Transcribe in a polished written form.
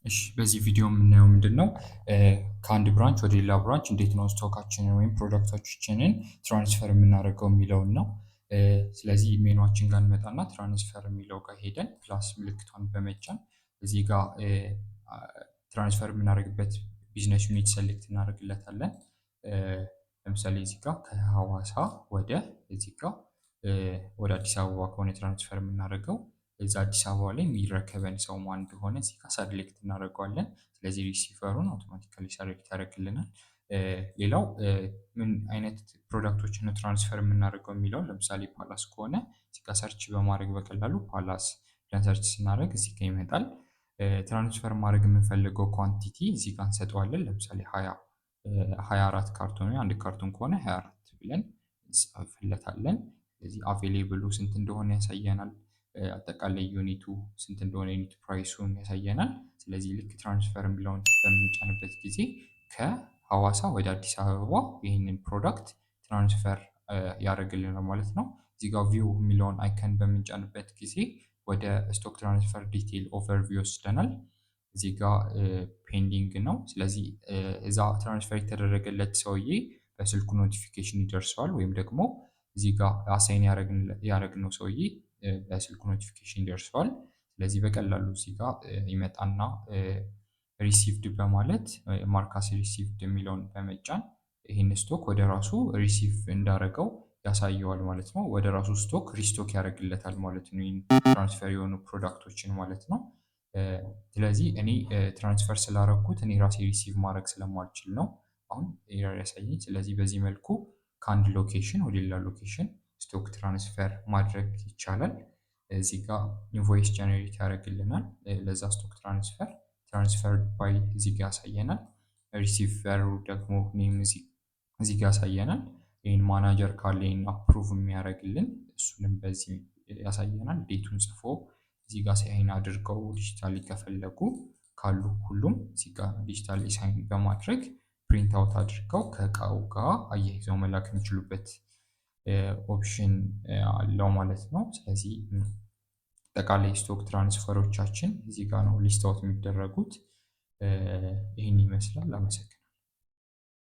እሺ፣ በዚህ ቪዲዮ የምናየው ምንድን ነው? ከአንድ branch ወደ ሌላ branch እንዴት ነው stock ኣችንን ወይም product ኦቻችንን transfer የምናደርገው የሚለውን ነው። ስለዚህ ሜኗችን ጋር እንመጣና transfer የሚለው ጋር ሄደን plus ምልክቷን በመጫን እዚህ ጋር transfer የምናደርግበት business unit select እናደርግለታለን። ለምሳሌ እዚህ ጋር ከሐዋሳ ወደ እዚህ ጋር ወደ አዲስ አበባ ከሆነ transfer የምናደርገው፣ እዛ አዲስ አበባ ላይ የሚረከበን ሰው ማን እንደሆነ እዚህ ጋር select እናደርገዋለን። ስለዚህ receiver ኡን automatically select ያደርግልናል። ሌላው ምን አይነት product ኦችን ነው transfer የምናደርገው የሚለውን፣ ለምሳሌ ፓላስ ከሆነ እዚህ ጋር search በማድረግ በቀላሉ ፓላስ ብለን search ስናደርግ እዚህ ጋር ይመጣል። Transfer ማድረግ የምንፈልገው quantity እዚህ ጋር እንሰጠዋለን። ለምሳሌ 24 ካርቶን ወይ አንድ ካርቶን ከሆነ 24 ብለን እንጽፍለታለን። ስለዚህ available ኡ ስንት እንደሆነ ያሳየናል። አጠቃላይ unit ኡ ስንት እንደሆነ unit price ኡን ያሳየናል። ስለዚህ ልክ transfer የሚለውን በምንጫንበት ጊዜ ከሐዋሳ ወደ አዲስ አበባ ይህንን product transfer ያደርግልናል ማለት ነው። እዚህ ጋር view የሚለውን icon በምንጫንበት ጊዜ ወደ stock transfer detail overview ይወስደናል። እዚህ ጋር pending ነው። ስለዚህ እዛ transfer የተደረገለት ሰውዬ በስልኩ notification ይደርሰዋል ወይም ደግሞ እዚህ ጋር assign ያደረግነው ሰውዬ በስልኩ notification ይደርሰዋል። ስለዚህ በቀላሉ እዚህ ጋር ይመጣና received በማለት mark as received የሚለውን በመጫን ይህን stock ወደ ራሱ receive እንዳደረገው ያሳየዋል ማለት ነው። ወደ ራሱ stock restock ያደርግለታል ማለት ነው። ይህን transfer የሆኑ product ኦችን ማለት ነው። ስለዚህ እኔ transfer ስላደረኩት እኔ ራሴ receive ማድረግ ስለማልችል ነው አሁን error ያሳየኝ። ስለዚህ በዚህ መልኩ ከአንድ location ወደ ሌላ location stock transfer ማድረግ ይቻላል። እዚህ ጋር invoice generate ያደርግልናል። ለዛ stock transfer transferred by እዚህ ጋር ያሳየናል። Receiver ኡ ደግሞ name እዚህ ጋር ያሳየናል። ይህን ማናጀር ካለ ይህን approve የሚያደርግልን እሱንም በዚህ ያሳየናል። Date ኡን ጽፎ እዚህ ጋር sign አድርገው digitally ከፈለጉ ካሉ ሁሉም እዚህ ጋር digitally sign በማድረግ print out አድርገው ከእቃው ጋር አያይዘው መላክ የሚችሉበት option አለው ማለት ነው። ስለዚህ አጠቃላይ stock transfer ኦቻችን እዚህ ጋር ነው list out የሚደረጉት። ይህን ይመስላል። አመሰግናለሁ።